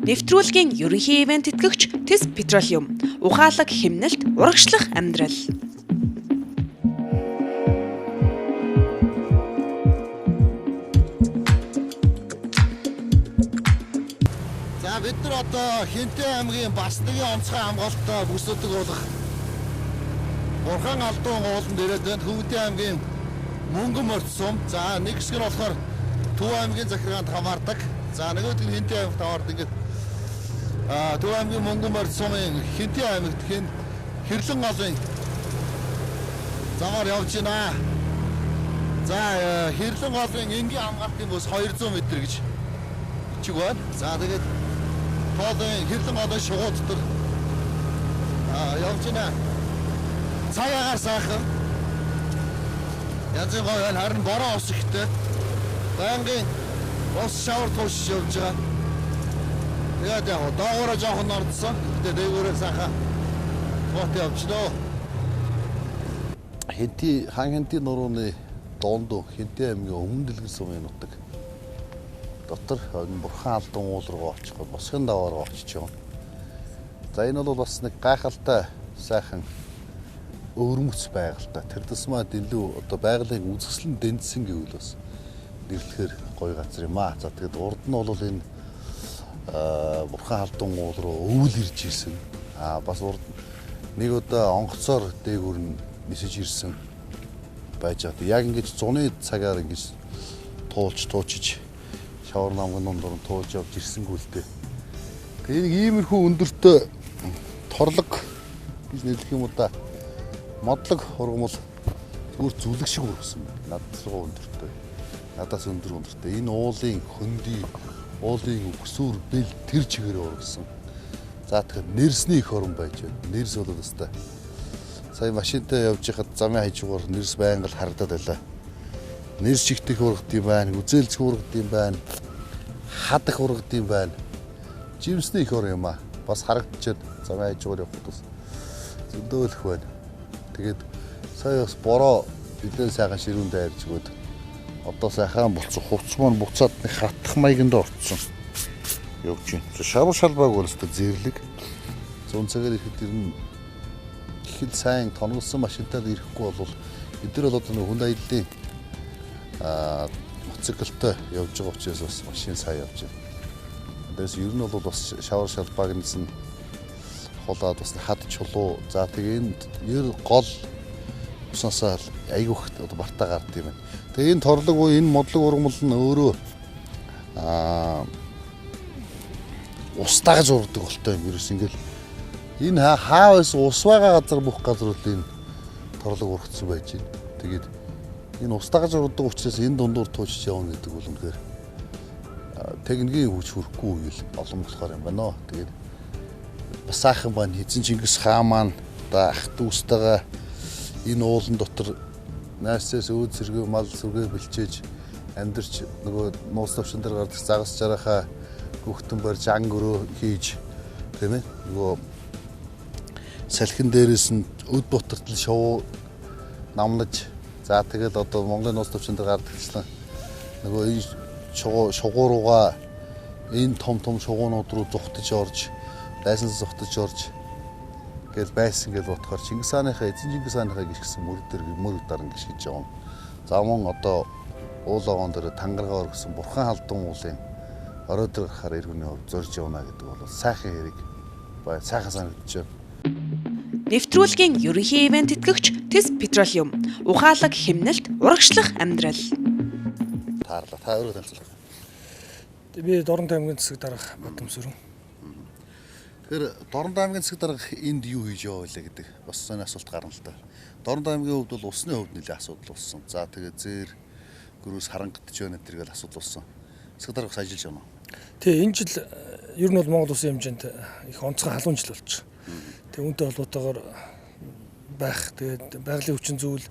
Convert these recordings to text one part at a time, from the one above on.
Нэвтрүүлгийн ерөнхий ивент тэтгэгч Тэс Petroleum. Ухаалаг хэмнэлт, урагшлах амьдрал. За, бид нар одоо Хэнтэй аймгийн бас нэгэн онцгой хамгаалттай бүсүүдэг болох Бурхан Алдуун ууланд ирээд байна. Хөвдийн аймгийн Мөнгөн морь сум. За, нэг хэсэг нь болохоор Төв аймгийн захиргаанд хамаардаг. За, нөгөөд нь Хэнтэй аймагт хамаардаг. Ингээд Төв аймгийн Мөнгөн морь сумын Хэнтэй аймагт хэн Хэрлэн голын замаар явж байна. За, Хэрлэн голын энгийн хамгаалтын бүс 200 м гэж бичиг байна. За, тэгээд тоолын Хэрлэн голын шугуу дотор явж байна. Цаг агаар сайхан. Янзын гоё байна. Харин бороо ус ихтэй. Байнгын ус шавар туушж явж байгаа. Тэгээд яг доогоороо жоохон ордсон. Гэтэ дээгүүрээ сайхан туут явчихлоо. Хэнти хаан Хэнти нурууны дунд Хэнти аймгийн Өмнө Дэлгэр сумын нутаг дотор Бурхан Алдуун уул руу очих босгон даваа руу очиж явна. За, энэ бол бас нэг гайхалтай сайхан өвөрмөц байгальтай. Тэр тусмаа илүү одоо байгалийн үзэсгэлэн дэндэсэн гэвэл бас нэрлэхээр гоё газар юм аа. За, тэгэд урд нь бол энэ Бурхан Алдуун уул руу өвөл ирж исэн. Бас урд нэг удаа онгоцоор дээгүүр нь нисэж ирсэн байж байгаа. Яг ингэж зуны цагаар ингэж туулж туучиж шавар намган дундуур нь туулж явж ирсэнгүй л дээ. Тэгээ нэг иймэрхүү өндөртөө торлог гэж нэрлэх юм уу да. Модлог ургамал зүгээр зүлэг шиг ургасан байна. Надад руу өндөртөө. Надаас өндөр өндөртөө. Энэ уулын хөндөй, уулын өксүр бэл тэр чигээрээ ургасан. За, тэгэхээр нэрсний их орон байж байна. Нэрс бол өстой. Сая машинтай явж байхад замын хажуугаар нэрс байнга л харагдаад байлаа. Нэрс чигтэх ургад юм байна, үзээлцэх ургад юм байна, хадах ургад юм байна. Жимсний их орон юм аа. Бас харагдчихад замын хажуугаар явхад бас зөндөөлөх байна. Тэгээд сая бас бороо нэлээд сайхан ширүүн дайрж өгөөд одоо сайхан болцсон. Хувцс маань буцаад нэг хатах маяганд орцсон. Явж байна. Шавар шалбааг бол өстой зэрлэг. 100 цагаар ирэхэд ер нь ихэд сайн тоноглосон машинтаа ирэхгүй бол бид нар бол одоо нэг хүн аяллаа мотоциклтай явж байгаа учраас бас машин сайн явж байна. Тэрээс ер нь бол бас шавар шалбааг нь хулаад бас хад чулуу. За, тэгээ энэ ер гол усаасаа айгүйх одоо бартаа гард юм байна. Тэгээ энэ торлог уу энэ модлог ургамал нь өөрөө ус дагаж ургадаг болтой юм. Ерөөс ингээл энэ хаа байсан ус байгаа газар бүх газар бол энэ торлог ургацсан байж байна. Тэгээд энэ ус дагаж ургадаг учраас энэ дундуур туучж явна гэдэг бол үнэхээр техникийн хүч хүрэхгүй үйл олон болохоор юм байна. Тэгээд бас сайхан байна. Эзэн Чингис хаан маань одоо ах дүүстэйгээ энэ уулан дотор найсаас өөд сэргээ мал сүргээ бэлчээж амьдарч нөгөө нууц төвшин дээр гардаг загас жарахаа хүүхдэн барьж ан өрөө хийж, тийм ээ, нөгөө салхин дээрээс нь өд бутартал шувуу намнаж, за тэгэл одоо Монголын нууц төвшин дээр гардагчлан нөгөө энэ шугуу шугуу руугаа энэ том том шугуунууд руу зүхтэж орж дайсан зүхтэж орж гэл байсан гэл бодохоор Чингис хааныхаа, эзэн Чингис хааныхаа гიშгсэн мөр дээр мөр даран гიშгэж явна. За, мөн одоо уул огоон дээр тангаргаа өргөсөн Бурхан Халдун уулын орой дээр гарахаар эр хүний хувьд зорж явна гэдэг бол сайхан хэрэг бай, сайхан санагдаж байна. Нэвтрүүлгийн ерөнхий ивент тэтгэгч Тэс Petroleum. Ухаалаг хэмнэлт, урагшлах амьдрал. Таарлаа. Та өөрөө танилцуулах. Би Дорнод аймгийн засаг дарга Бадамсүрэн. Тэгэхээр Дорнод аймгийн засаг дарга энд юу хийж яваа вэ гэдэг бас сонь асуулт гарна л да. Дорнод аймгийн хувьд бол усны хувьд нэлээд асуудал болсон. За, тэгээд зээр гөрөөс харангадж байна гэдэг асуудал болсон. Засаг дарга бас ажиллаж байна уу? Тий, энэ жил ер нь бол Монгол улсын хэмжээнд их онцгой халуун жил болчих. Тэгээ үүнтэй холбоотойгоор байх. Тэгээд байгалийн хүчин зүйл,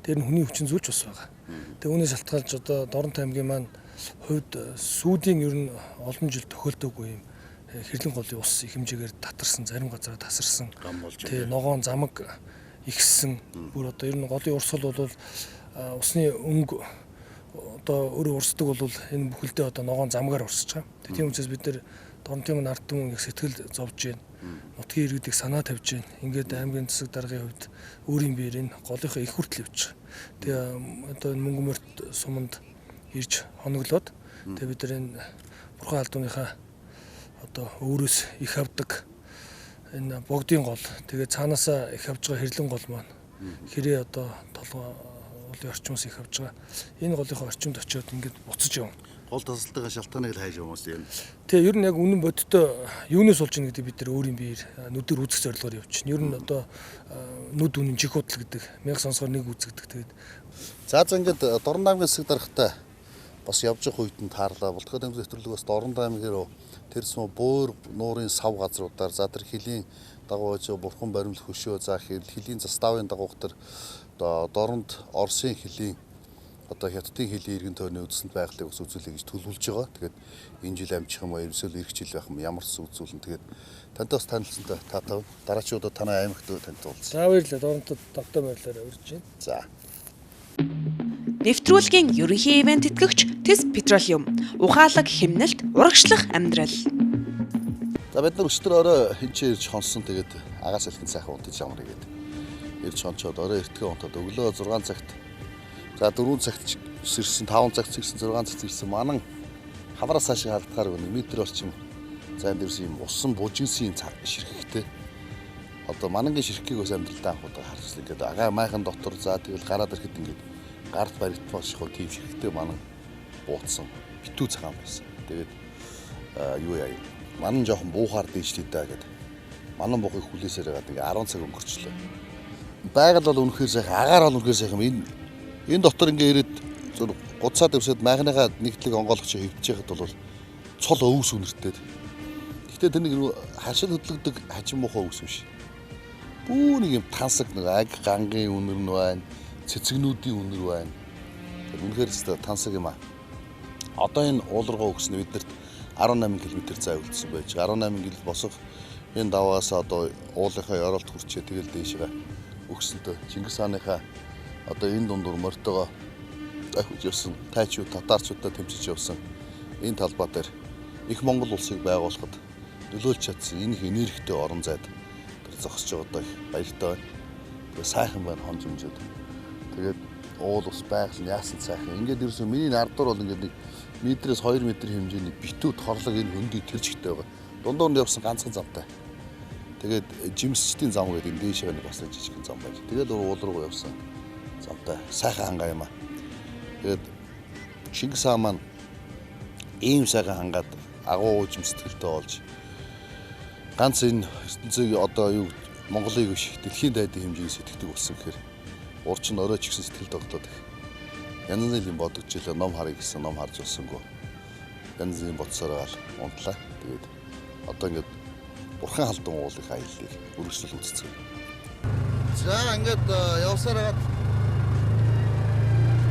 дээр нь хүний хүчин зүйл ч бас байгаа. Тэгээ үүнээс шалтгаалж одоо Дорнод аймгийн маань хувьд сүүдийн ер нь олон жил тохиолдоогүй юм хэрлэн голын ус их хэмжээгээр татарсан, зарим газараа тасарсан. Тий, ногоон замаг ихссэн. Бүр одоо ер нь голын урсгал бол усны өнгө одоо өөрөө урсдаг бол энэ бүхэлдээ одоо ногоон замгаар урсаж байгаа. Тийм учраас бид нэр Дорнотын ард түмэн их сэтгэл зовж байна. Нутгийн иргэдийг санаа тавьж байна. Ингээд аймгийн засаг даргын хувьд өөрийн биеэр энэ голынхоо их хүртэл явж байгаа. Тэгээ одоо энэ мөнгө мөрт суманд ирж хоноглоод тэгээ бид нар энэ Бурхан алдууныхаа одоо өөрөөс их авдаг энэ богдын гол, тэгээ цаанаасаа их авж байгаа хэрлэн гол маань хэрээ одоо толгой уулын орчмоос их авж байгаа. Энэ голынхоо орчимд очиод ингээд буцаж явна. Гол тасалтайгаа шалтгааныг л хайж явмаас юм. Тэгээ ер нь яг үнэн бодиттой юунаас болж ийн гэдэг бид нар өөрийн биеэр нүдээр үзэх зорилгоор явчихна. Ер нь одоо нүд үнэн чих худал гэдэг мянга сонсгоор нэг үзэгдэх. Тэгээд за ингээд Дорнод аймгийн засаг даргатай бас явж явах үед нь таарлаа. Бултгай аймгийн нэвтрүүлэг бас Дорнод аймгийн тэр сум буур нуурын сав газруудаар за тэр хөлийн дагуу байж бурхан баримлах хөшөө за хөлийн заставын дагуух тэр Дорнод Оросын хөлийн одоо хятадын хөлийн иргэн тойрны үзэсгэлэнт байгалыг бас үзүүлэе гэж төлөвлөж байгаа. Тэгээд энэ жил амжих юм уу, ерөөсөө эх жил байх юм ямар ч үзүүлэн. Тэгээд тантай бас танилцсантай таатай. Дараачийн удаа танай аймагт таньд уулзъя. За баярлалаа. Дорнодод тавтай морилоор урьж байна. За. Нэвтрүүлгийн ерөнхий ивент тэтгэгч Тэс Петролиум. Ухаалаг хэмнэлт, урагшлах амьдрал. За бид нар өчтөр орой хинчээ ирж хонсон. Тэгээд агаас элхэн сайхан унтаж амрыг гээд ирж хончоод орой эртгээ унтаад өглөө 6 цагт за 4 цагт сэрсэн, 5 цагт сэрсэн, 6 цагт сэрсэн. Манан хавраас цааш харагдахаар 1 метр орчим зайн дээрс юм усан бужигсын ширхэгтэй. Одоо манангийн ширхгийг бас амьдралдаа анх удаа харсан. Ингээд агаа майхан дотор за тэгэл гараад ирэхэд ингээд гарт баригдах шиг тийм ширхэгтэй манан бууцсан. Битүү цагаан байсан. Тэгээд юу яа манан жоохон буухаар дээшлээ даа гэд. Манан буухыг хүлээсээр байгаад ингээ 10 цаг өнгөрчлөө. Байгаль бол үнэхээр сайхан, агаар бол үнэхээр сайхан. Энэ дотор ингээ ирээд зүр гуцаа дэвсэд майхныхаа нэгтлэг онгойлгоч хөвдөж яхад бол цол өвс үнэртэй. Гэхдээ тэр нэг харшил хөдлөгдөг хачин муухай өвс биш. Бүү нэг юм тансаг нэг аг гангийн үнэр нь байна, цэцэгнүүдийн үнэр байна. Тэр үнэхээр өстой тансаг юм аа. Одоо энэ ууларгоо өгсөн биднэрт 18 км зай үлдсэн байж. 18 км босох энэ даваагаас одоо уулынхаа ёроолт хүрчээ тэгэл дээшээ өгсөнтэй Чингис хааныхаа одоо энэ дундуур морьтойгоо ахиж явсан тайчууд татарчуудаа тэмцэж явсан энэ талбай дээр их Монгол улсыг байгуулахад нөлөөлж чадсан энэ их энергитэй орон зайд тэр зогсож байгаадаа их баяртай байна. Тэгээ сайхан байна хон зөмжөд. Тэгээд уул ус байгаль нь яасан сайхан. Ингээд ерөөсөө миний ардуур бол ингээд нэг метрээс 2 метр хэмжээний битүү торлог энэ хөндий тэржигтэй байгаа. Дундуур нь явсан ганцхан замтай. Тэгээд жимсчдийн зам гэдэг энэ дээшээ нэг бас жижигхэн зам байж. Тэгээд уул руу явсан замтай. Сайхан хангаа юм аа. Тэгээд Чингис хаан маань ийм сайхан хангаад агуу уужим сэтгэлтэй болж ганц энэ ертөнцийг одоо юу Монголыг биш дэлхийн дайдын хэмжээний сэтгэдэг болсон гэхээр урч нь орой ч гэсэн сэтгэл тогтоод их. Янз бүрийн юм бодож илээ ном харъя гэсэн ном харж болсонгүй. Янз бүрийн бодсоор гал унтлаа. Тэгээд одоо ингээд Бурхан халдун уулын аяллыг үргэлжлэл үзцгээе. За ингээд явсаар хагаад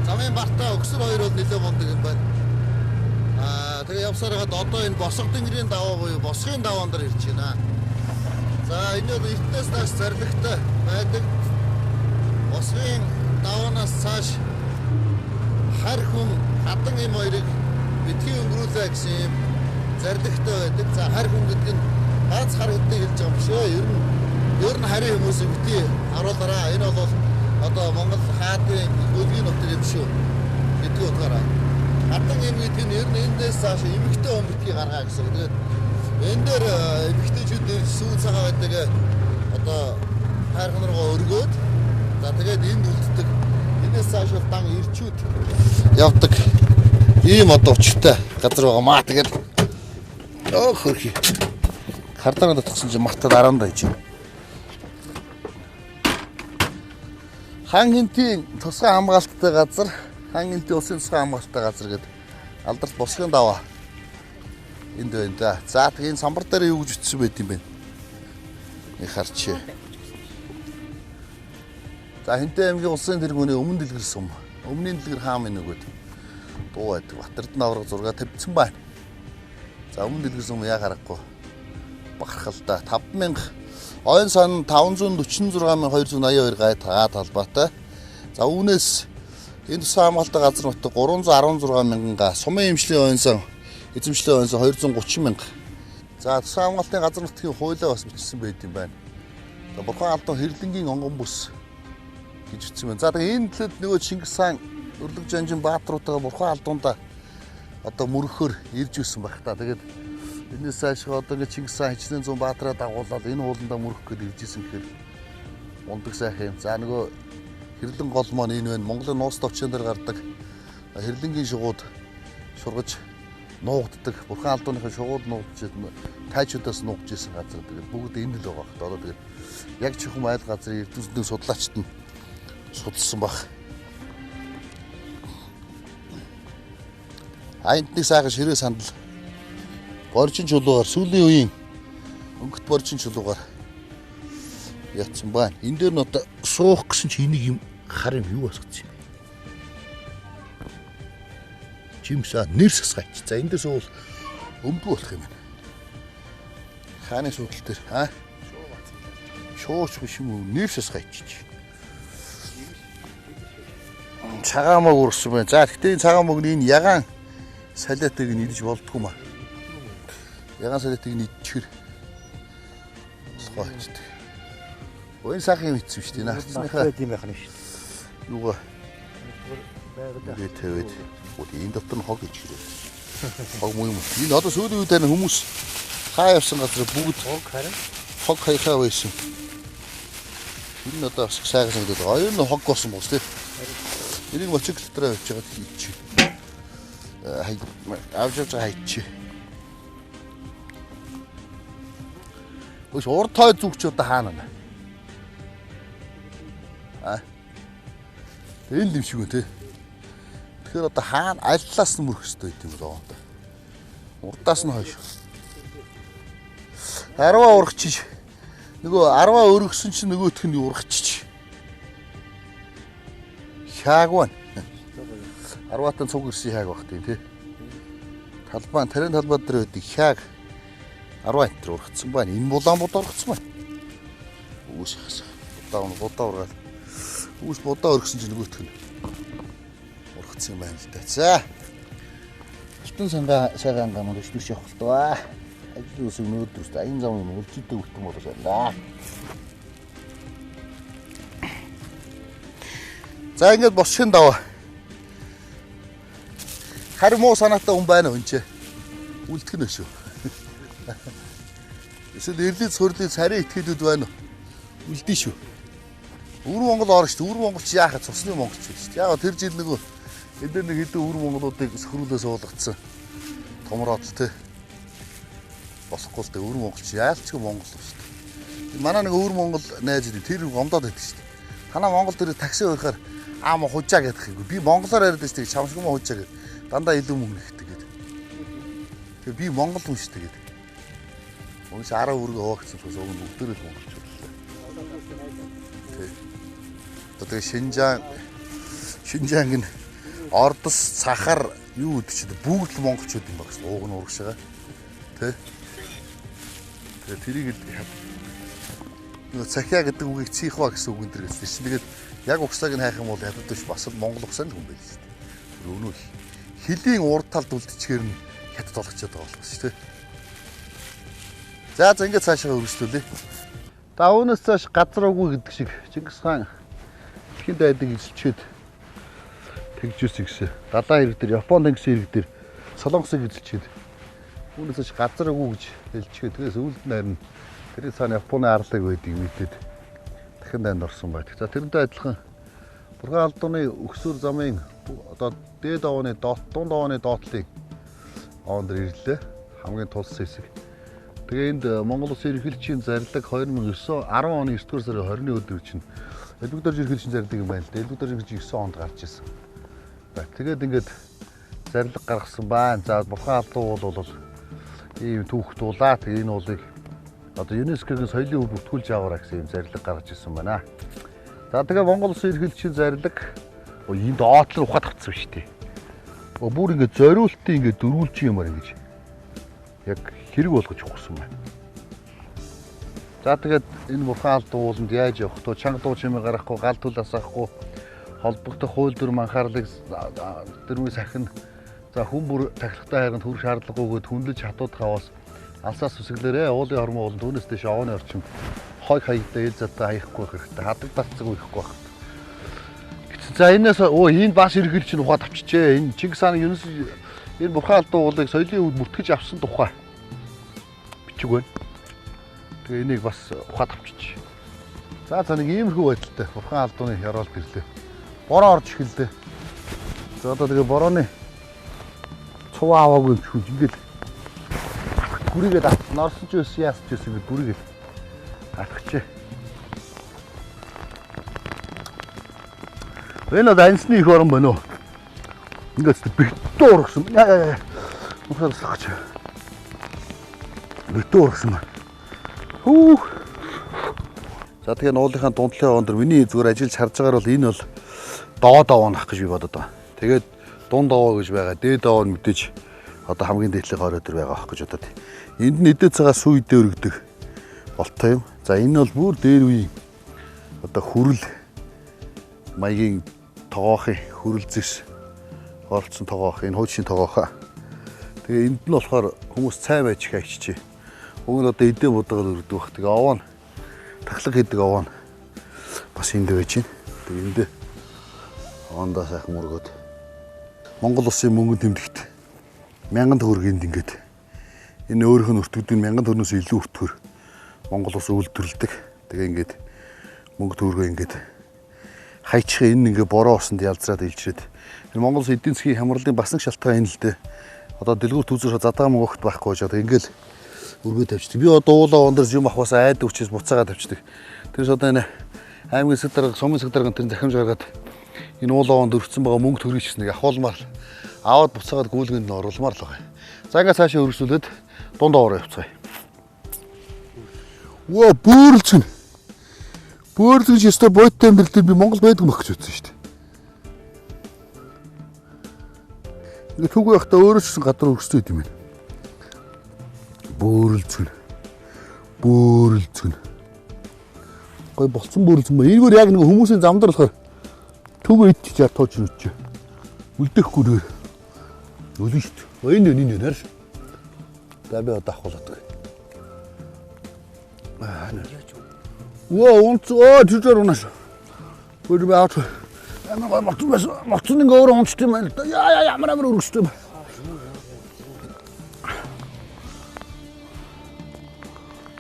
замын бартаа өгсөр хоёр бол нэлээд гондог юм байна. Аа тэгээ явсаар хагаад одоо энэ босго тэнгэрийн даваа буюу босгын даваан дээр ирж байна. За энэ бол эртнээс нааш зарлагтай байдаг. Босгын даваанаас цааш хар хүн хадан юм хоёрыг битгий өнгөрүүлээ гэсэн юм зарлагтай байдаг. За хар хүн гэдэг нь ганц хар хүнтэй хэлж байгаа юм биш ээ. Ер нь харин хүмүүсийг битгий харуулаараа. Энэ бол одоо Монгол хаадын хөлгийн нутаг юм шүү гэдэг утгаараа. Хадан юм гэдэг нь ер нь эндээс цааш эмэгтэй хүн битгий гаргаа гэсэн. Тэгээд энэ дээр эмэгтэйчүүд ирж сүүн цагаан байдаг одоо хайрхан руугаа өргөөд за тэгээд энд үлддэг. Энээс цааш бол дан ирчүүд явдаг. Ийм одоо учиртай газар байгаа маа. Тэгээд өөх хөрхи. Хардаанаа татсан чинь мартаад арандаа хийж. Хан хэнтийн тусгай хамгаалттай газар, Хан хэнтийн улсын тусгай хамгаалттай газар гэдэг алдарт босгын даваа энд байна да. За тэгээ энэ самбар дээр юу гэж бичсэн байт юм бэ? Нэг харчээ. За Хэнтэй аймгийн улсын тэргүүний өмнө дэлгэр сум. Өмнөний дэлгэр хаан минь өгөөд дуу байдаг. Батэрдэн авраг зураг тавьсан байна. За өмнө дэлгэр сум яа харахгүй бахархал да. 5000 ойн сан 546,282 гай тагаа талбайтай. За үүнээс Энэ тусан хамгаалалтын газар нутаг 316 мянган га, сумын эмчлийн ойнсон эзэмшлийн ойнсон 230 мянга. За тусан хамгаалтын газар нутгийн хуулиа бас бичсэн байд юм байна. За Бурхан алдан хэрлэнгийн онгон бүс гэж бичсэн байна. За тэгээ энэ төлөд нөгөө Чингис хаан Өрлөг жанжин бааtruутайгаа Бурхан алдуундаа одоо мөрөхөр ирж ирсэн байх та. Тэгээд энэс цаашгаа одоо ингэ Чингис хаан хичнээн зуун баатраа дагуулаад энэ ууландаа мөрөх гээд ирж исэн гэхээр мундаг сайхан юм. За нөгөө хэрлэн гол маань энэ байна. Монголын нууц товчон дээр гардаг хэрлэнгийн шугууд шургаж нуугддаг. Бурхан алдууныхаа шугууд нуугдж тайчуудаас нуугдж исэн газар. Тэгээд бүгд энд л байгаа хэрэг. Одоо тэгээд яг чухам айл газрын эрдэмтдийн судлаачид нь судалсан баг. Энд нэг сайхан ширээ сандал боржин чулуугаар сүүлийн үеийн өнгөт боржин чулуугаар ятсан байна. Энэ дээр нь одоо суух гэсэн чи энийг юм хар юм юу асгацсан юм бэ? Жимсаа нэр сасгаач. За энэ дээр суувал өмдгөө болох юм байна. Хааны суудал дээр аа шууч биш юм уу? Нэр сасгаач. Цагаан мөг урсан байна. За гэхдээ энэ цагаан мөгний энэ ягаан салиатыг нь идэж болдгоо маа. Ягаан салиатыг нь идчихэр болохоо хийдэг. Өө энэ сайхан юм хийсэн шүү дээ. Наацныхаа юм байх нь шүү дээ. Юугаа ингээд тавиад энэ дотор нь хог ичгэрээ. Хог муу юм. Энэ одоо сүүлийн үед харин хүмүүс хаа явсан газар бүгд хог харин хог хаяхаа байсан. Энэ нь одоо бас сайхан санагдаад байгаа. Энэ хог болсон бос тий. Энийг мотоцикл дээр авчиж байгаад хийчих. Авч явж байгаа хайчих. Өш урд той зүгч одоо хаана байна? А. Энэ юм шиг үү те. Тэгэхээр одоо хаана аль талаас нь мөрөх ёстой гэдэг юм бол одоо. Урдаас нь хойш. Арваа урагчиж. Нөгөө арваа өргөсөн чинь нөгөөх нь урагчиж. Хяаг байна. Арваатан цуг ирсэн хяаг баг тийм тий. Талбай тарийн талбай дээр байдаг хяаг 10 энэ ургацсан байна. Энэ булаан будаа ургацсан байна. Үүс хас. Будаа будаа ургаал. Үүс будаа өргөсөн чинь нөгөөх нь ургацсан юм байна л да. За. Алтан сангаа сайхан гам өчтөс явах л даа. Ажил үсэг нөөдрөс аян зам юм үлчихдээ үлтэн болоо байна. За ингээд босшин даваа. Харин муу санаатай хүн байна уу энэ ч? Үлдэх нь өшөө. Эсвэл эрлийн цөрлийн царийн итгэлүүд байна уу? Үлдэн шүү. Өвөр Монгол орно шүү. Өвөр Монголч яахад цусны монголч шүү дээ. Яг тэр жил нөгөө энд дээр нэг хэдэн өвөр монголуудыг сөхрүүлээ суулгацсан. Томроод те. Болохгүй л дээ. Өвөр монголч яалчгүй монгол шүү дээ. Манай нэг өвөр монгол найз тэр гомдоод байдаг шүү дээ. Танаа Монгол дээр такси уурахаар аа мо хужаа гэдэг юм. Би монголоор яриад байсан чинь чамшгүй мо хужаа гэдэг. Дандаа илүү мөнгө нэгдэг гэдэг. Тэгээ би монгол хүн шүү дээ гэдэг. Өнөөс араа үргээ хуваагдсан болохоос уг нь бүгдээрээ л монголчууд л дээ. Тэ. Одоо тэгээ Шинжаан гин Ордос, Сахар юу гэдэг чинь бүгд л монголчууд юм байна гэсэн. Ууг нь урагшаага. Тэ. Тэгээ тэрийг л нөгөө цахиа гэдэг үгийг цихва гэсэн үгэн дээр гэсэн чинь тэгээд яг угсааг нь хайх юм бол хятад биш бас л монгол угсаа л хүн байл шүү дээ. Өнөө л хөлийн урд талд үлдчихээр нь хятад болгочоод байгаа болох шүү дээ. За за ингээд цаашаа өргөжлүүлье. За үүнээс цааш газар үгүй гэдэг шиг Чингис хаан дэлхийн дайдыг эзэлчээд тэгжээс гэсэн. Далайн ирэг дээр Япон тэнгисийн ирэг дээр Солонгосыг эзэлчээд үүнээс цааш газар үгүй гэж хэлчихэд тэгээс үүлд нь харин тэрний цаана Японы арлыг байдгийг мэдээд дахин дайнд орсон байдаг. За тэрнтэй адилхан Бурхан алдууны өксөр замын одоо дээд овооны дот, дунд овооны доотлын овоон дээр ирлээ. Хамгийн тулсан хэсэг. Тэгээ энд Монгол Улсын ерөнхийлөгчийн зарлиг 2009 10 оны 9-р сарын 20-ны өдөр чинь Элбэг дорж ерөнхийлөгчийн зарлиг юм байна л да. Элбэг дорж ерөнхийлөгч 9 онд гарч ирсэн. Тэгээд ингээд зарлиг гаргасан байна. За Бурхан алдуу бол ийм түүх дуулаа. Тэгээ энэ уулыг одоо ЮНЕСКО-гийн соёлын өв бүртгүүлж аваарай гэсэн ийм зарлиг гаргаж ирсэн байна. За тэгээ Монгол Улсын ерөнхийлөгчийн зарлиг энд доотлол ухаад авцсан шүү дээ. Бүр ингээд зориултын ингээд дөрвөлжин юмар ингэж яг хэрэг болгож ухсан байна. За тэгээд энэ Бурхан алд ууланд яаж явах вэ? Чанга дуу чимээ гарахгүй, гал түл асаахгүй, холбогдох хууль дүрм анхаарлыг дөрмийн сахин за хүн бүр тахилгатай хайранд хүрэх шаардлагагүйгээд хүнлэж хатуудах аваас алсаас үсгэлээрээ уулын хормоо болон түүнээс дэш овооны орчимд хойг хаягдаа ил задаа хаяхгүй байх хэрэгтэй. Хадаг дарцаг үйхгүй байх. За энэс өө энд бас ирэхэл чинь ухаад авчижээ. Энэ Чингис хааны ерөнс энэ Бурхан алдан уулыг соёлын үед бүртгэж авсан тухай бичиг байна. Тэгээ энийг бас ухаад авчиж. За за нэг иймэрхүү байдалтай Бурхан алдууны ёроолд ирлээ. Бороо орж эхэллээ. За одоо тэгээ борооны цуваа аваагүй юм шиг ингээл гүрийгээд норсон ч байсан яасан ч байсан ингээд гүрийгээд алхажээ. Энэ одоо ансны их орон байна уу? Ингээд битүү ургасан. Яа яа. Мухаар сахаж. Битүү ургасан байна. Хүүх. За тэгээ нуулынхаа дундлын овон дэр миний зүгээр ажиллаж харж байгаагаар бол энэ бол доод овоо нах гэж би бодод байгаа. Тэгээд дунд овоо гэж байгаа. Дээд овоо нь мэдээж одоо хамгийн дээдлийн хорой дээр байгаа ах гэж бодод. Энд нь эдээ цагаа сүү идэ өргөдөг болтой юм. За энэ бол бүр дээр үеийн одоо хүрэл маягийн тогоохын хүрэл зэс оролцсон тогоох, энэ хуучин тогоох. Тэгээ энд нь болохоор хүмүүс цай байж их айчжээ. Уг нь одоо эдээ будагаар өргөдөг бах. Тэгээ овоо нь тахлаг хийдэг овоо нь бас энд байж байна. Тэгээ энд овоондоо сайхан мөргөөд Монгол улсын мөнгөн тэмдэгт 1000 төгрөг энд ингээд энэ өөрийнх нь өртөгдөг нь 1000 төгрөгнөөс илүү өртгөр Монгол улс үйлдвэрлэдэг. Тэгээ ингээд мөнгө төгрөгөө ингээд хайчих энэ ингээ бороо усанд ялзраад илжрээд энэ Монгол улсын эдийн засгийн хямралын бас нэг шалтгаан энэ л дээ. Одоо дэлгүүр түүзүүр задаага мөнгө огт байхгүй байж одоо ингээл өргөө тавьчихдаг. Би одоо уулаа ондорс юм авахаас айд үчээс буцаагаа тавьчихдаг. Тэрс одоо энэ аймгийн засаг дарга, сумын засаг дарга тэр захимж гаргаад энэ уулаа онд өргөцсөн байгаа мөнгө төгрөгийг ч гэсэн нэг ахуулмаар аваад буцаагаад гүйлгэнд нь оруулмаар л байгаа. За ингээ цаашаа өргөжлүүлээд дунд овоор явцгаая. Ваа бөөрөлцөн. Бөөрөлцөн ёстой бодит амьдрал дээр би Монгол байдгүй мөх гэж үзсэн шүү дээ. Ингээ түүгүй байхдаа өөрөө ч гэсэн гадар өргөсдөг юм байна. Бөөрөлцөн. Бөөрөлцөн. Гой болцсон бөөрөлцөн ба. Энэгээр яг нэг хүмүүсийн зам дээр болохоор түүгүй идчих яа тууч нүчээ. Үлдэхгүй нэр. Өлөн шүү дээ. Энэ энэ нэр. За би одоо авахулаад. Аа. Оо унц оо түжэр унаш. Гүр би авч. Амар гой моцсон байсан. Моцсон ингээ өөрөө унцд юм байна л да. Яа яа ямар амар өргөсдөг юм.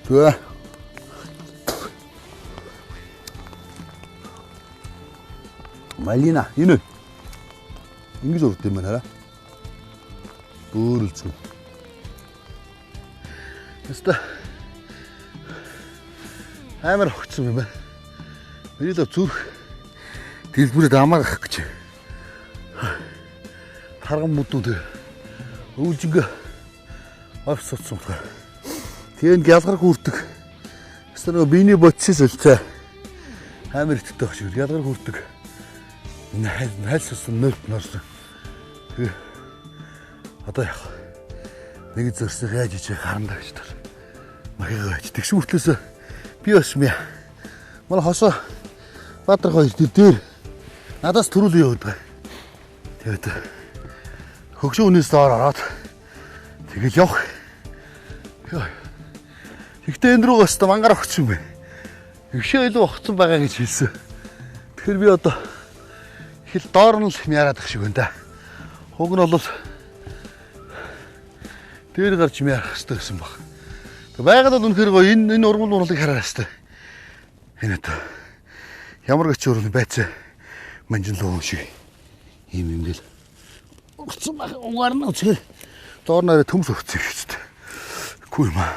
Тэ. Малина энэ. Ингэж урд юм байна хараа. Бөөрөлцөн. Тэстэ амар огцсон юм байна. Миний л зүрх дэлбэрээд амаар гах гэж. Тарган мүдүүд өвлжингээ офс утсан болохоор. Тэгээд ялгар хүрдэг. Тэстэ нөгөө биений бодсоос солилцоо амар итгэдэг байх шиг ялгар хүрдэг. Найл сусан нөлт норсон. Тэгээ одоо яг нэг зөрсөг яаж ичээ харандаа гэж тал. Махигаа байж. Тэгсэн мөртлөөсөө би бас мя. Манай хосоо Баатар хоёр тэр дээр надаас төрүүл яваад байгаа. Тэгээд хөгшин үнээс доор ороод тэгэл явах. Гэхдээ энэ рүү бас мангаар огцсон юм байна. Өгшөө илүү огцсон байгаа гэж хэлсэн. Тэгэхээр би одоо их л доор нь л мяараад ах шиг байна да. Хуг нь бол дээр гарч мяарах хэрэгтэй гэсэн баг. Байгаль бол үнэхээр гоё энэ ургамал мурлыг хараа хэвээр. Энэ одоо ямар ч ургамал байцаа манжин луу шиг ийм юм гэл. Урцсан байх угаар нь үзгээр доор нараа төмс урцсан юм шүү дээ. Үгүй юм аа.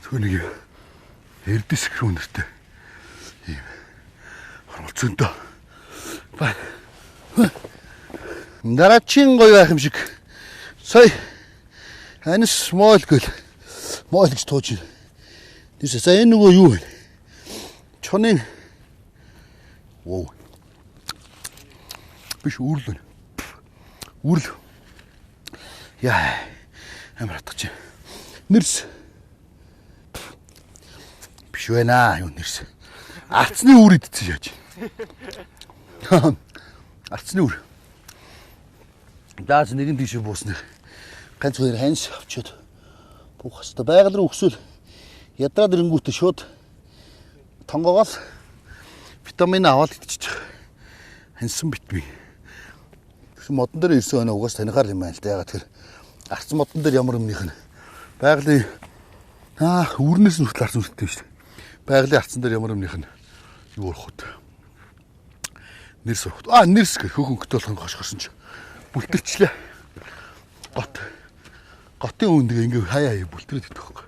Зөв нэг эрдэс гэх үнэртэй. Ийм ургамал зөндөө. Бай. Дараачин гоё байх юм шиг. Сая анис мойл гэл. Мойл гэж тууж байна. Тийш за энэ нөгөө юу вэ? Чонын воо. Биш үрл байна. Үрл. Яа. Амар хатгаж. Нэрс. Биш байна. Юу нэрс. Арцны үр идсэн яаж. Арцны үр. Даас нэгэн тийш буусны. Ганц хоёр ханс авчиад буух хэвээр. Байгаль руу өксөөл ядраад ирэнгүүтээ шууд тонгоогоол витамин аваад идчихэж. Хансан битмий. Тэгсэн модон дээр ирсэн өнөө угаас танихаар юм байна л да. Ягаад тэр арц модон дээр ямар юмных нь байгалийн үрнээс нь хүртэл арц үрдтэй шүү дээ. Байгалийн арцан дээр ямар юмных нь юу орох вэ? Нэрс орох. Нэрс гэх хөх өнгөтэй болох хошгорсон чи бүлтэрчлээ. Гот. Готын үндэг ингээ хаяа хаяа бүлтрээд идэх байхгүй.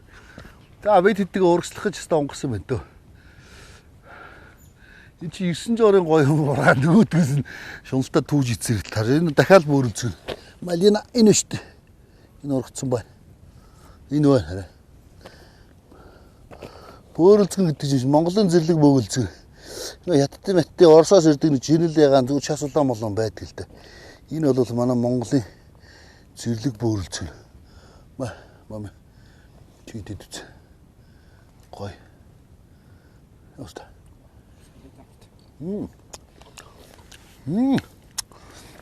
За бид хэдийг урагшлах гэж өстө онгосон байна дөө. Энэ чи 9 жорын гоё юм ураа нөгөөдгөөс нь шуналтай түүж ицэр тар. Энэ дахиад бөөрөлцгөн. Малина энэ шүү дээ. Энэ ургацсан байна. Энэ байна хараа. Бөөрөлцгөн гэдэг чинь Монголын зэрлэг бөөгөлцгөн. Хятадын мэттэй Оросоос ирдэг нэг жирнэл ягаан зүгээр час улаан болон байдаг л дээ. Энэ бол манай Монголын зэрлэг бөөрөлцгөн. Мам. Чи идэд үз. Гоё. Яста.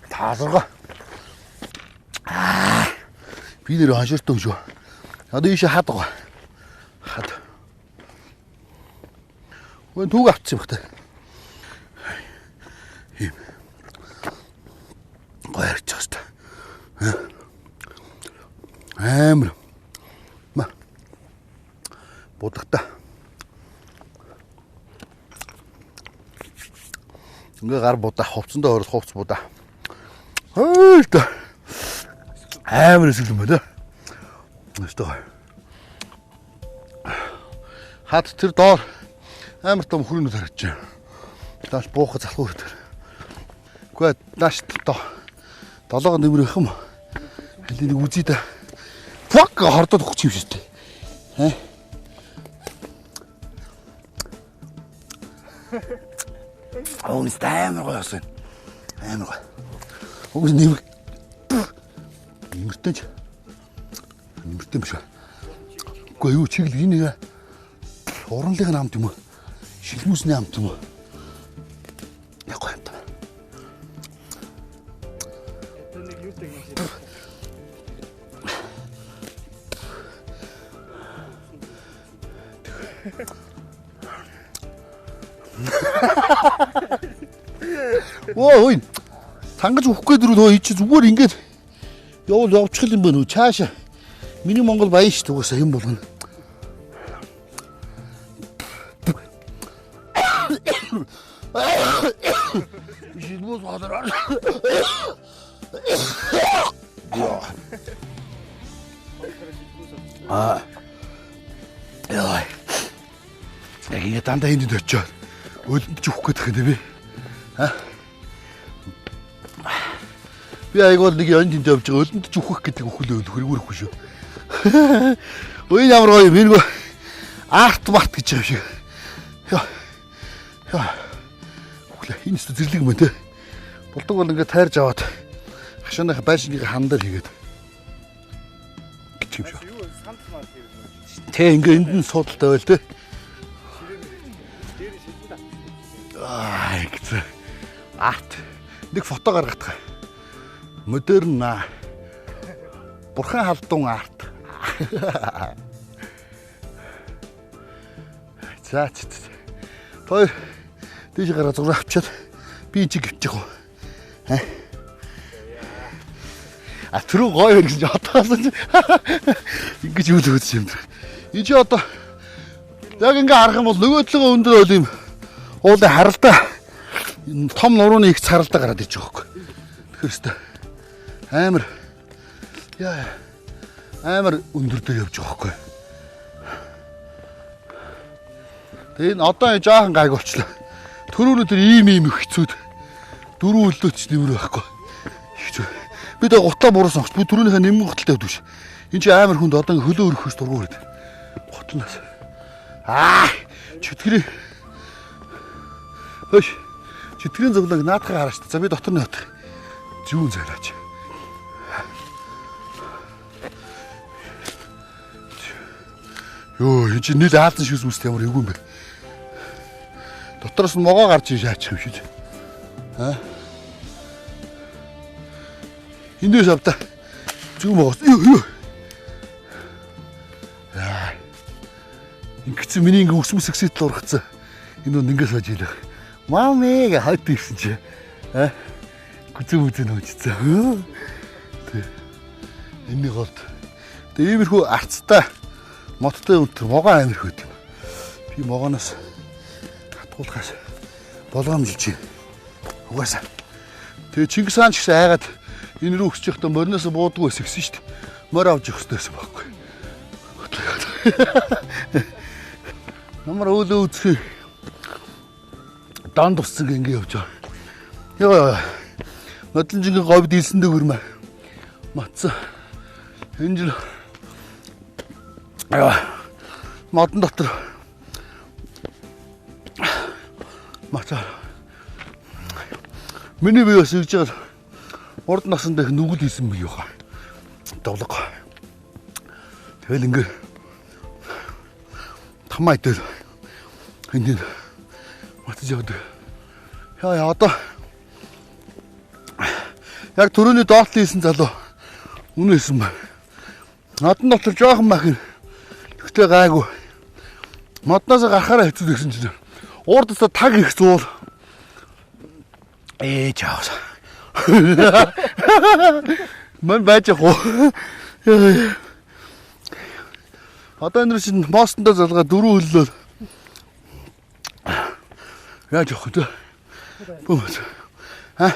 Таасарга. Би нэр хаширтай шүү. Одоо ийшээ хад байгаа. Хад. Өн түүг авчихсан байх та. Ийм. Гоё харж байгаа шүү дээ. Амар. Ма. Будагта. Ингээ гар будаа хувцсандаа орол хувц будаа. Хөөе та. Амар эсэл юм байна. Өстөө. Хад тэр доор амар том хүрэнүүд харагдаж байна. Дааш буухах залхуу тэр. Үгүй нааш доо. Долоогоо нэмэр их юм. Хэл нэг үзье да. Фак хордоод өгч юм шүү дээ. Хэ? Оон амар гоё болсон. Амар гоё. Уг нэмэр нэмэртэй ч нэмэртэй биш. Үгүй юу чиглэл энэ уранлын амт юм уу? Шилмүүсний амт юм уу? Яг гоё амт. Ой, тангаж өгөх гээд рүү чи зүгээр ингээд явуул явчих юм байна уу? Чаашаа. Миний Монгол баян шүү дээ угаасаа юм болгоно. Шилмүүс хоолоор. Яа. Яг ингэ дандаа энд очиод өлөнд ч өгөх гээд байх юм би. Би айгуул нэг он тэнд явж байгаа өлөнд ч үхэх гэдэг үхэл өлөх хэрэггүй шүү. Ой ямар гоё юм энэ арт март гэж байгаа юм шиг. Яа. Яа. Үхлээ энэ ч зэрлэг юм те. Болдог бол ингээд тайрж аваад хашааныхаа байшингийн хан дээр хийгээд гэж юм шүү. Тэ ингээд энд нь суудалтай байл те. Аа гэсэн. Арт нэг фото гаргах. Модерн бурхан халдун арт. За той тийш гараа зураг авчиад би чиг өвчих үү. А түрүү гоё гэсэн чи одоос ингэж юу л үзсэн юм дэр. Энд чи одоо яг ингээ харах юм бол нөгөө талын өндөр бол юм уулын харалдаа том нурууны их царалдаа гараад иж байгаа байхгүй. Тэгэхээр өстө амар яа амар өндөр дээр явж байгаа байхгүй. Тэгээ энэ одоо жаахан гайг болчлоо. Төрөөнө тэр ийм ийм их хэцүүд дөрөв өлдөөч нэмэр байхгүй. Хэцүү. Би тэгээ гутлаа буруу сонгоч. Би төрөөнийхөө нэмэн гуталтай явдаг ш. Энд чи амар хүнд одоо ингээ хөлөө өрөхөс дургу өрөд. Гутлнаас. Чөтгөрийн хөөш. Чөтгөрийн зовлон наадхаа хараа ш. За би дотор нь явах. Зүүн зайлаач. Йоо, энэ чи нийл аалзан шүүс мүст ямар эвгүй юм бэ? Дотроос нь могоо гарч иж шаачих юм шиг. Аа. Эндээс авта. Зүг могоос. Юу юу. Аа. Ингэсэн миний ингээ өсмөс сексэтэл ургацсан. Энэ үн ингээ сууж илээ. Мамэ гэ хойд ирсэн чи. Аа. Гүзэн мүзэн хөөжсөн. Тэ. Энэний голд. Тэгээ иймэрхүү арцтай модтой өнтер могоо амир хөт юм. Би могооноос хатгуулахаас болгоомжилж байна. Угаасаа. Тэгээ Чингис хаан ч гэсэн айгаад энэ рүү өсөж явахдаа мориноос буудаггүй байсан гэсэн шүү дээ. Морь авч явах хэрэгтэй байсан байхгүй. Намар өлөө үзэх дан тусцаг ингэ явж байгаа. Яа. Нодлонжингийн говьд илсэн дэгүрмэ. Матсан. Энэ жил модон дотор мацаа. Миний бие бас игж байгаа урд насанд их нүгэл хийсэн бие хаа. Довлог. Тэгэл ингэ тамаа идэл энд матж явдаг. Яа одоо яг түрүүний доотлын хийсэн залуу үнэ хийсэн байна. Модон дотор жоохон махин. Тэгтээ гайгүй. Модноос гарахаараа хэцүү гэсэн чинь урдсаа таг их зуул. Чаавс. Мэн байж ах уу. Одоо энэ чинь мостондоо залгаа дөрөв хөллөөл. Яаж явах вэ? Бөөс. А?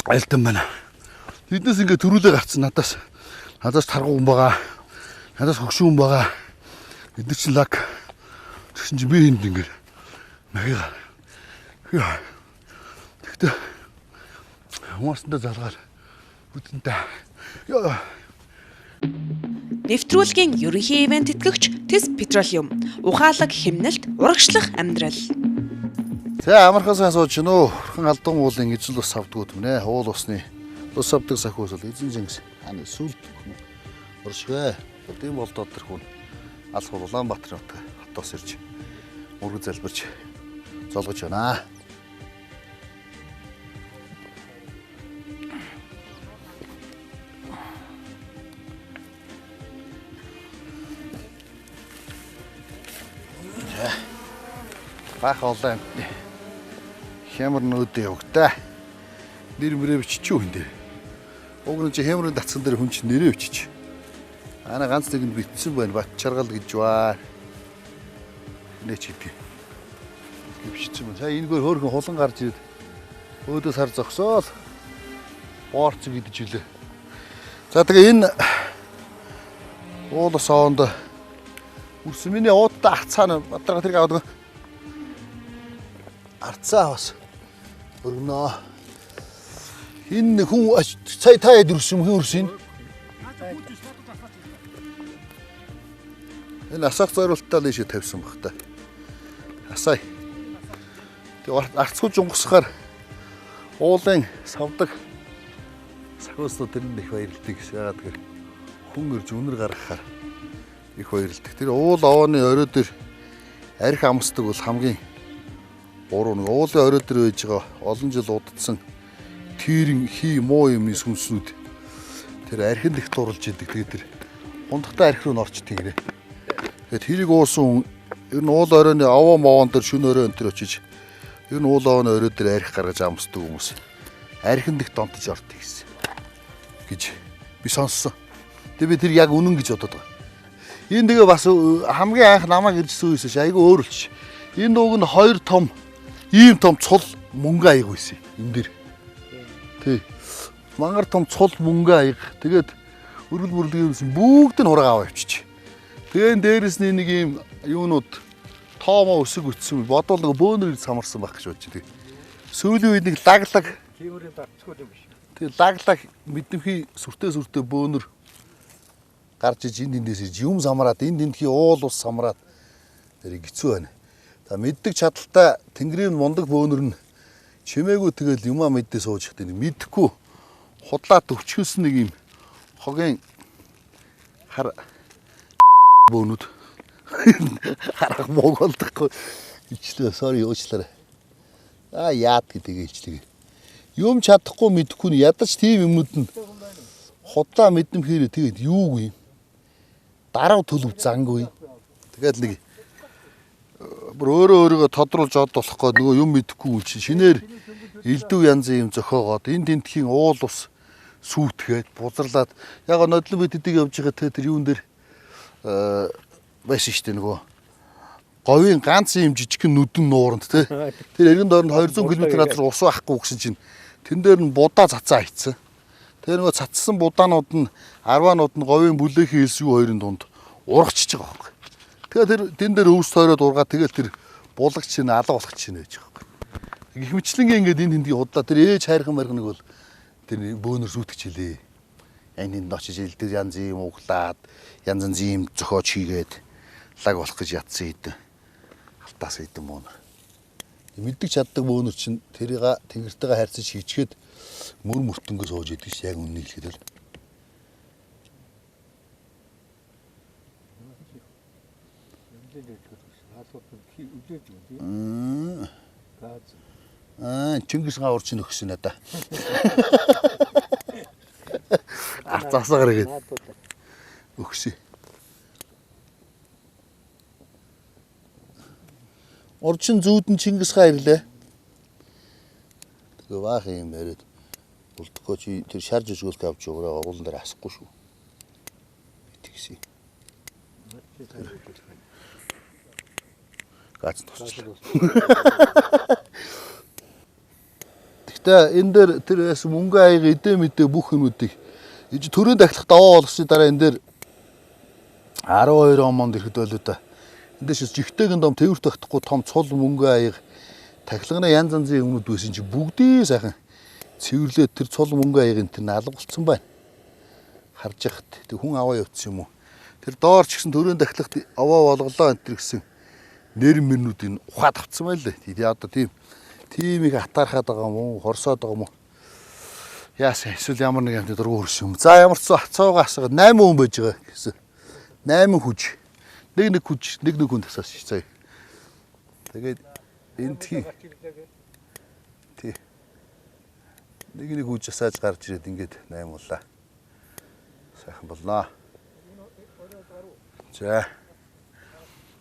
Альтан байна. Тэднээс ингээ төрүүлээ гарцсан надаас. Надаас таргуу хүн байгаа. Надаас хөгшин хүн байгаа. Эдгээр чинь лаг. Тэгсэн чинь би энд ингээ нагига. Тэгтээ хүмүүстээ залгаад үдэнтэй. Яа. Нэвтрүүлгийн ерөнхий ивент тэтгэгч Тэс Петролиум. Ухаалаг хэмнэлт, урагшлах амьдрал. За амархан сайн сууж гинөө. Бурхан алдан уулын эзэл ус авдгууд мэнэ. Уул усны ус авдаг сахиус бол эзэн жингис хааны сүлд хүн оршигэй. Өдийн болдоод тэр хүн алх бол Улаанбаатарын хотоос ирж мөргө залбирч золгож байна. Баах олон амтны хямар нүүдээ явагтай. Нэр мөрөө бичиж юу энэ дээр. Уг нь чи хямрын татсан дээр хүн чинь нэрээ бичиж. Ана ганц нэг нь битсэн байна. Бат чаргал гэж ба. Нэ чи гэдэг. Бичсэн байна. Сая энэгээр хөөрхөн хулан гарч ирээд өөдөөс хар зогсоол. Боорцог идэж илээ. За тэгээ энэ уул ус овонд үрсэн миний уудтай арцаа бадрага тэрэг авдаг. Арцаа бас өргөнөө. Энэ хүн сая та хэд өрсөн юм хэн өрсөн? Энэ асаах зориултаа л ийшээ тавьсан баг та. Асаа. Тэгээ арцгууж унгасахаар уулын савдаг сахиуснууд тэрэнд их баярлдаг гэсэн. Яагаад гэхээр хүн ирж үнэр гаргахаар их баярлдаг. Тэр уул овооны орой дээр арх амсдаг бол хамгийн буруу. Нэг уулын орой дээр байж байгаа олон жил удадсан тэрэн хий муу юмны сүнснүүд тэр архинд их дурлж идэг. Тэгээд тэр хундахтай арх руу н орчдөг гинэ. Тэгээд тэрийг уусан ер нь уул оройны овоо моогон дээр шүн орой энэ төр очиж ер нь уул овооны орой дээр арх гаргаж амсдаг хүмүүс архинд их донтож ордог гэсэн гэж би сонссон. Тэгээд би тэр яг үнэн гэж бодод байгаа. Энэ тэгээ бас хамгийн анх намайг иржсэн үеэс айгүй өөр болчих. Энэ дууг нь хоёр том ийм том цул мөнгө аяг байсан энэ дэр. Тий. Мангар том цул мөнгө аяг. Тэгээд өргөл мөрлөг юмсан бүгд нь хураг аваа явчих. Тэгээд дээрэс нь нэг ийм юунууд тоомоо өсөг өтсөн. Бодвол нэг бөөнөр самарсан байх гэж бодож. Тэг. Сүүлийн үед нэг лаглаг тиймэрийн давцгүй юм биш. Тэг лаглаг мэдэмхий сүртэй сүртэй бөөнөр гарч иж энд тэндээс иж юм самраад энд тэндхий уул ус самраад тэр хэцүү байна. За мэддэг чадaltaй тэнгэрийн мундаг бөөнөр нь чимээгүй тэгэл юмаа мэдээ сууж ихтэй мэдхгүй худлаа төвчгөлсөн нэг юм хогийн хар бөөнүүд харах мууг болдохгүй ичлээ sorry уучлаарай. Аа яад гэдэг хэлчлээ. Юм чадахгүй мэдэхгүй нь ядаж тийм юмнууд нь худлаа мэдэмхээр тэгээд юугүй юм. Дарав төлөв зангүй. Тэгээд нэг бүр өөрөө өөрийгөө тодруулж од болох гээд нөгөө юм мэдэхгүй хүн чинь шинээр элдв янзын юм зохиогоод энэ тентхийн уул ус сүүтгээд бузарлаад яг нодлон бид хэдийг явж байгаа тэр юун дээр байсан шүү дээ нөгөө говийн ганц юм жижигхэн нүдэн нууранд те тэр эргэн дойронд 200 км газар ус байхгүй гэсэн чинь тэн дээр нь будаа цацаа айцсан. Тэр нөгөө цацсан будаанууд нь арваанууд нь говийн бүлээхэн элс юу хоёрын дунд ургачж байгаа байхгүй. Тэгээ тэр тэн дээр өвс тойроод ургаа тэгэл тэр булагч чинь алга болох чинь байж байгаа байхгүй. Гэх мэтлэнгээ ингээд энэ тэндгийн худлаа тэр ээж хайрхан мархныг бол тэр бөөнөр сүйтгэж хэлээ. Энэ тэнд очиж элдэр янз юм углаад янз янз юм зохиож хийгээд лаг болох гэж ятсан хэдэн алтаас хэдэн бөөнөр. Мэддэг чаддаг бөөнөр чинь тэрийг тэнгэртэйгээ харьцаж хийчгээд мөр мөртөнгөө сууж идэг ш яг үннийг хэлэхэд л. Аа Чингис хаан урчин өгсөн надаа. Арц асаагаар игээд өгсөн. Урчин зүүдэн Чингис хаан ирлээ. Тэгээ баах юм яриад болдгоо чи тэр шар жүжгөлт авч өгөөрэй оруулан дээр асахгүй шүү. Тэгсэн. Гац тусчлаа. Гэхдээ энэ дээр тэр байсан мөнгө аяга эдээ мэдээ бүх юмнуудыг иж төрийн дахлах даваа болгосны дараа энэ дээр 12 он монд ирэхэд байлуу та. Энд дэш жигтэйгэн дом тээвэрт тогтохгүй том цул мөнгө аяга тахилганы янз янзын юмнууд байсан чи бүгдээ сайхан цэвэрлээд тэр цул мөнгө аягийн тэр алга болцсон байна. Харж яхад тэг хүн аваа явцсан юм уу? Тэр доор ч гэсэн төрийн дахлахт аваа болголоо энэ төр гэсэн нэр мөрнүүд энэ ухаад авцсан байлээ. Тэгээ одоо тийм их атаархаад байгаа юм уу? Хорсоод байгаа юм уу? Яасан эсвэл ямар нэг юмтай дургу хөрсөн юм. За ямар ч цуугаа асгаад 8 хүн байж байгаа гэсэн. 8 хүж. Нэг нэг хүж, нэг нэг хүн тасаас шээ. Заяа. Тэгээд эндхийн тий. Нэг нэг хүж асааж гарч ирээд ингээд 8 боллаа. Сайхан болноо. За.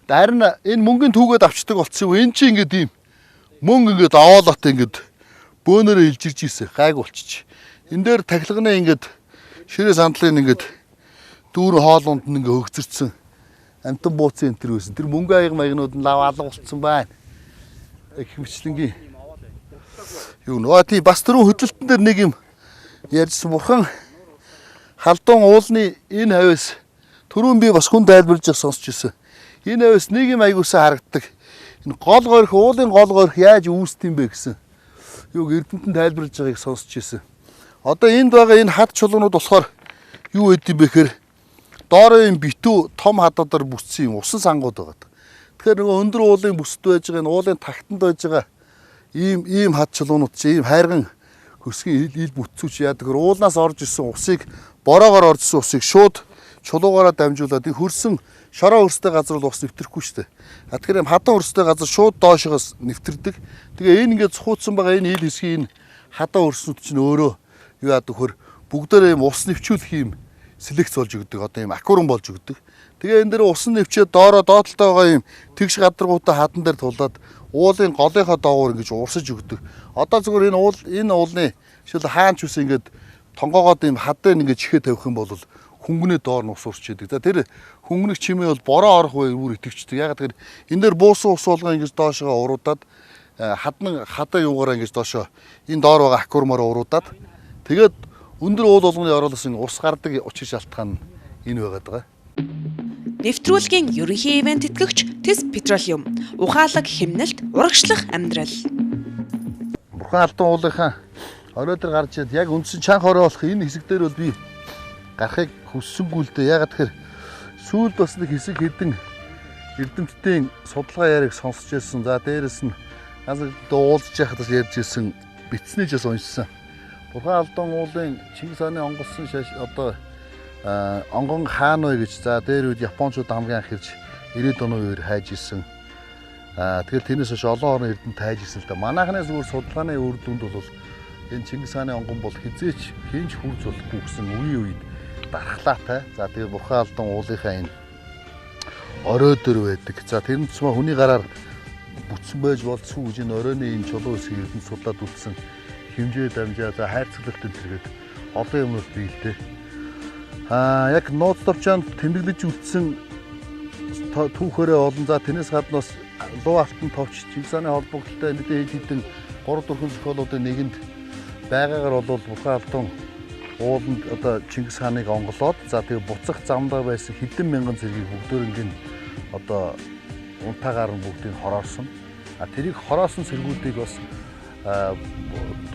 Харин энэ мөнгөний түүгээд авчдаг болцсон юм. Энэ чи ингээд ийм мөнгө ингээд аваалат ингээд бөөнөрөө илжирч ирсэн. Гайг болчих. Энэ дээр тахилганы ингээд ширээ сандлын ингээд дүүрэн хоолунд нь ингээд хөгцөрцөн амтан бууцын энэ төр байсан. Тэр мөнгө аяг маягнууд нь лав алга болцсон байна. Их мэтлэнгийн юу нөгөө тий бас түрүү хөдлөлтөн дээр нэг юм ярьжсэн. Бурхан халдун уулны энэ хавьяас түрүүн би бас хүн тайлбарлаж сонсч ирсэн. Энэ хавьяас нэг юм аягуулсан харагддаг. Энэ гол горих уулын гол горих яаж үүсдэг юм бэ гэсэн юуг эрдэмтэн тайлбарлаж байгааг сонсч ирсэн. Одоо энд байгаа энэ хад чулуунууд болохоор юу гэдэм бэ гэхээр доорын юм битүү том хадуудаар бүтсэн юм усан сангууд байгаа. Тэгэхээр нөгөө өндөр уулын бүсэд байж байгаа энэ уулын тагтанд байж байгаа ийм хад чулуунууд чи ийм хайрган хөрсгийн ил бүтцүүч яадаг. Уулнаас орж ирсэн усыг бороогоор орж ирсэн усыг шууд чулуугаараа дамжуулаад энэ хөрсөн шороо хөрстэй газар бол ус нэвтрэхгүй шүү дээ. А тэгэхээр юм хадан хөрстэй газар шууд доошоогоос нэвтэрдэг. Тэгээ энэ ингээд цухуудсан байгаа энэ ил хэсгийн энэ хадан хөрснүүд чинь өөрөө юу яадаг хөр бүгдээрээ юм ус нэвчүүлэх юм селекц болж өгдөг. Одоо юм аквариум болж өгдөг. Тэгээ энэ дээр ус нэвчээд доороо доотлолтой байгаа юм тэгш гадаргуудаа хадан дээр тулаад уулын голынхоо доогуур ингэж урсаж өгдөг. Одоо зүгээр энэ уул энэ уулны жишээл хаан ч үс ингээд тонгоогоод юм хадыг ингэж чихээ тавих юм бол хөнгөний доор нь ус урч идэг. За тэр хөнгөнөх чимээ бол бороо орох үе бүр итгэвчдэг. Яг тэр энэ дээр буусан ус болгон ингэж доошоо уруудаад хаднан хадаа юугаараа ингэж доошоо энэ доор байгаа аквариумаар уруудаад тэгээд өндөр уул болгоны ороолоос ус гардаг учир шалтгаан нь энэ байгаад байгаа. Нэвтрүүлгийн ерөнхий ивент тэтгэгч Тэс Петролиум. Ухаалаг хэмнэлт, урагшлах амьдрал. Бурхан алдан уулынхаа орой дээр гарч ирээд яг үндсэн чанх орой болох энэ хэсэг дээр бол би гарахыг хүссэнгүй л дээ. Ягаад тэгэхээр сүүлд бас нэг хэсэг хэдэн эрдэмтдийн судалгаа яриаг сонсч ирсэн. За дээрэс нь ганц уулзж яхад бас ярьж ирсэн. Битснээ ч бас уншсан. Бурхан алдан уулын Чингис хааны онгоцсон шаш одоо онгон хаан вэ гэж за дээр үед Япончууд хамгийн анх ирж 90-ад оны үеэр хайж ирсэн. Тэгэл тэрнээс хойш олон орны эрдэмт тайж ирсэн л да. Манайхны зүгээр судалгааны үр дүнд бол энэ Чингис хааны онгон бол хизээч хинч хүрж болохгүй гэсэн үеийн үед дархлаатай. За тэгээ Бурхан алдан уулынхаа энэ орой дөр байдаг. За тэр нь цэвэн хүний гараар бүтсэн байж болцгүй гэж энэ оройны энэ чулуу хэсгийг эрдэмт судлаад үтсэн хэмжээ дамжаа за хайрцаглалт энэ төргээд олон юмнууд биелдэг. Яг нууц товчоонд тэмдэглэж үтсэн түүхээрээ олон за тэрнээс гадна бас луу алтан товч Чингис хааны холбогдлолтой нэгэн хэд хэдэн 3 4 зохиолуудын нэгэнд байгаагаар бол Бурхан алдан ууланд одоо Чингис хааныг онголоод за тэгээ буцах замдаа байсан хэдэн мянган цэргийг бүгдээрэнгийн одоо унтаагаар нь бүгдийг хороорсон. А тэрийг хороосон цэргүүдийг бас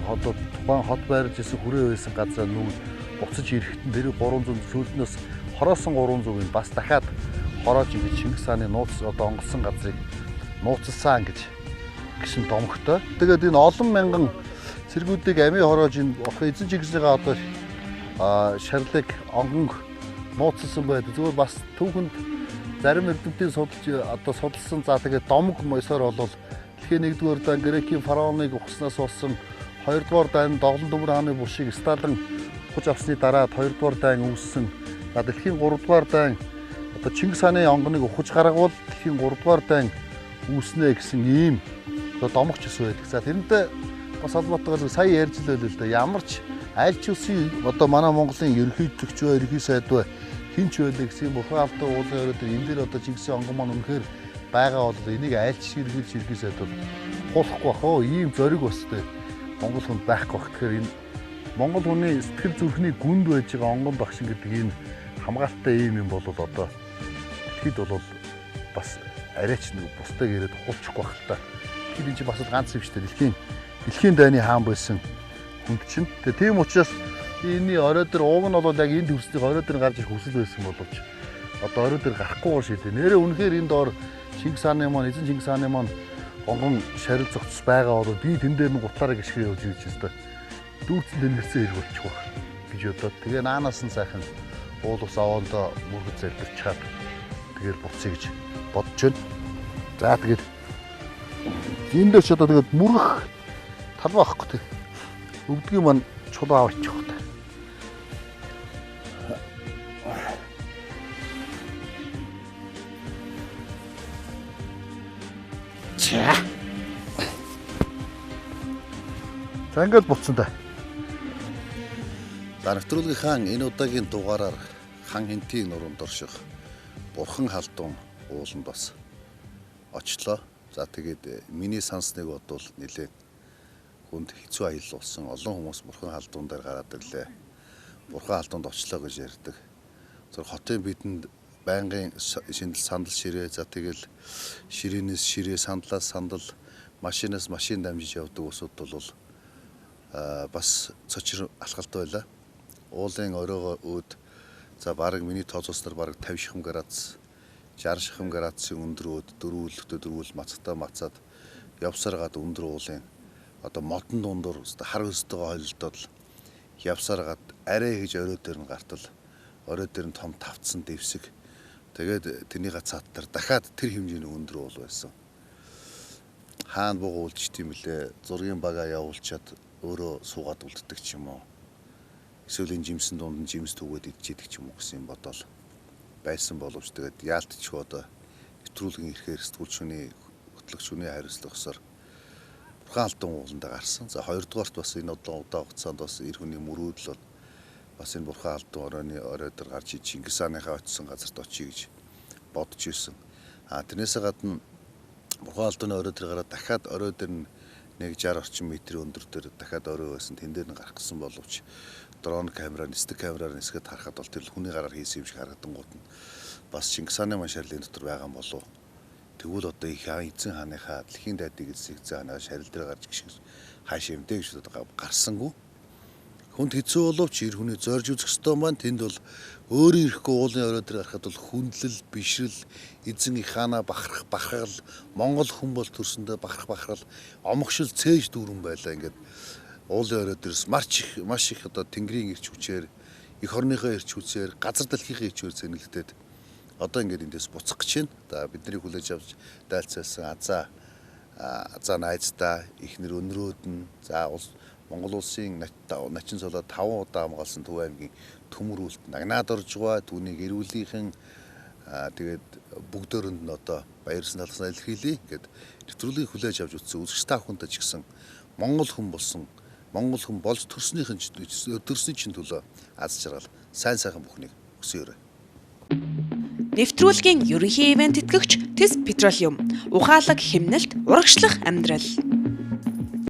одоо тухайн хот байрлаж исэн хүрээ байсан газар нүүр буцаж ирэхэд нь тэрийг 300 сүүлднээс хороосон 300-ыг бас дахиад хороож ингэж Чингис хааны нууц одоо онголсон газрыг нууцлсан гэж гэсэн домогтой. Тэгээд энэ олон мянган цэргүүдийг амийн хороож энэ эзэн Чингисийнхаа одоо шарлыг онгон нууцлсан байдаг. Зүгээр бас түүхэнд зарим эрдэмтдийн судалж одоо судалсан за тэгээд домог моёсоор бол дэлхийн 1-р дан Грекийн фараоныг ухснаас болсон 2-р дан Доглон Төмөр хааны булшийг Сталин ухаж авсны дараа 2-р дан үүссэн. За дэлхийн 3-р дан одоо Чингис хааны онгоныг ухаж гаргавал дэлхийн 3-р дан үүснэ гэсэн ийм одоо домогч ус байдаг. За тэрнтэй бас холбоотойгоор сая ярьж л байлаа л да. Ямар ч аль ч улсын одоо манай Монголын ерөнхийлөгч бай, ерөнхий сайд бай, хэн ч байлаа гэсэн Бурхан алдан уулын орой дээр энэ дээр одоо Чингисийн онгон маань үнэхээр байгаа бол энийг аль ч ерөнхийлөгч ерөнхий сайд бол хуулахгүй бах оо ийм зориг бастай Монгол хүнд байхгүй бах. Тэгэхээр энэ Монгол хүний сэтгэл зүрхний гүнд байж байгаа онгон багшин гэдэг энэ хамгаалалттай ийм юм бол одоо дэлхийд бол бас арайч нэг бусдыг ирээд хуулчихгүй бах л та. Тэгэхээр энэ чинь бас л ганц юм шүү дээ. Дэлхийн дайны хаан байсан хүнд чинь. Тэгээ тийм учраас энэний орой дээр ууг нь бол яг энэ төвсдийг орой дээр гарч ирэх хүсэл байсан боловч одоо орой дээр гарахгүйгээр шийдэ. Нэрээ үнэхээр энэ доор Чингис хааны маань эзэн Чингис хааны маань онгон шарил зогцс байгаа бол би тэн дээр нь гутлаараа гიშгэр явж ирж өстой. Дүүцэн тэнэрсэн хэрэг болчих واخ гэж бодоод тэгээ наанаас нь сайхан уул ус аваандаа мөргөж залбирчхаад тэгэл буцъя гэж бодож байна. За тэгээд энэ дээр ч одоо тэгээд мөрөх талбай авахгүй тэг. Өвдгийн маань чулуу аваачих واخ. За ингээд буцсан та. За нэвтрүүлгийнхаа энэ удаагийн дугаараар Хан Хэнтийн нуруунд орших Бурхан халдун ууланд бас очлоо. За тэгээд миний сансныг бодвол нэлээд хүнд хэцүү аялал болсон. Олон хүмүүс Бурхан халдун дээр гараад ирлээ. Бурхан халдунд очлоо гэж ярьдаг. Зөв хотын бидэнд байнгын шиндэл сандал ширээ, за тэгэл ширээнээс ширээ, сандлаас сандал, машинаас машин дамжиж явдаг усуд бол бас цочир алхалт байлаа. Уулын оройгоо өөд за бараг миний тооцоосноор бараг 50 шихам градус, 60 шихам градусын өндөр өөд дөрвөлтөд дөрвөл мацтай мацаад явсаар гад өндөр уулын одоо модон дундуур хар өстэйгөө холилдоод л явсаар гад арай хийж орой дээр нь гартал орой дээр нь том тавцсан дэвсэг. Тэгээд тэрнийхээ цаат дээр дахиад тэр хэмжээний өндөр уул байсан. Хаана бугуу үлдчихт юм бэлээ. Зургийн багаа явуулчаад өөрөө суугаад үлддэг ч юм уу. Эсвэл энэ жимсэн дунд нь жимс түгээд идчихэдэг ч юм уу гэсэн юм бодоол байсан боловч тэгээд яалтчгүй одоо нэвтрүүлгийн ирэхээр сэтгүүлч хүний хөтлөгч хүний хариуцлагасаар Бурхан алдан ууландаа гарсан. За хоёрдугаарт бас энэ удаан хугацаанд бас эр хүний мөрөөдөл бол бас энэ Бурхан алдан оройны орой дээр гарч Чингис хааныхаа очисон газарт очие гэж бодож ирсэн. А тэрнээсээ гадна Бурхан алдааны орой дээр гараад дахиад орой дээр нь нэг 60 орчим метрийн өндөр дээр дахиад орой байсан. Тэн дээр нь гарах гэсэн боловч дрон камераар, нисдэг камераар нисгээд харахад бол тэр хүний гараар хийсэн юм шиг харагдангууд нь бас Чингис хааны маань шарлын дотор байгаа юм болов. Тэгвэл одоо их эзэн хааныхаа дэлхийн дайдыг эзэн хаанаа шарил дээр гарч гიშгэж хаашаа юмдээ гэж одоо гарсангүй. Хүнд хэцүү боловч эр хүний зорж үзэх ёстой маань тэнд бол өөрийн ирэхгүй уулын орой дээр гарахад бол хүндлэл, бишрэл, эзэн их хаанаа бахарх, бахархал, Монгол хүн бол төрсөндөө бахарх, бахархал, омгшил цээж дүүрэн байлаа. Ингээд уулын орой дээрс маш их одоо тэнгэрийн эрч хүчээр, эх орныхоо эрч хүчээр, газар дэлхийнхээ эрч хүчээр зэнэлтэд Одоо ингээд эндээс буцах гэж байна. За бидний хүлээж авч дайлцаасан Азаа азаа найздаа эхнэр өнрөөд нь за Монгол улсын начин цолоо 5 удаа хамгаалсан Төв аймгийн төмөр үлд нагнаад орж байгаа. Түүнийг эрүүлийнхэн тэгээд бүгдөөрөнд нь одоо баярсан талхснаа илэрхийлье. Ингээд нэвтрүүлгийг хүлээж авч үзсэн үзэгч та бүхэнтэй ч гэсэн Монгол хүн болсон Монгол хүн болж төрснийхэн төрсний чинь төлөө аз жаргал сайн сайхан бүхнийг хүсэн өрөө. Нэвтрүүлгийн ерөнхий ивээн тэтгэгч Тэс Petroleum. Ухаалаг хэмнэлт, урагшлах амьдрал.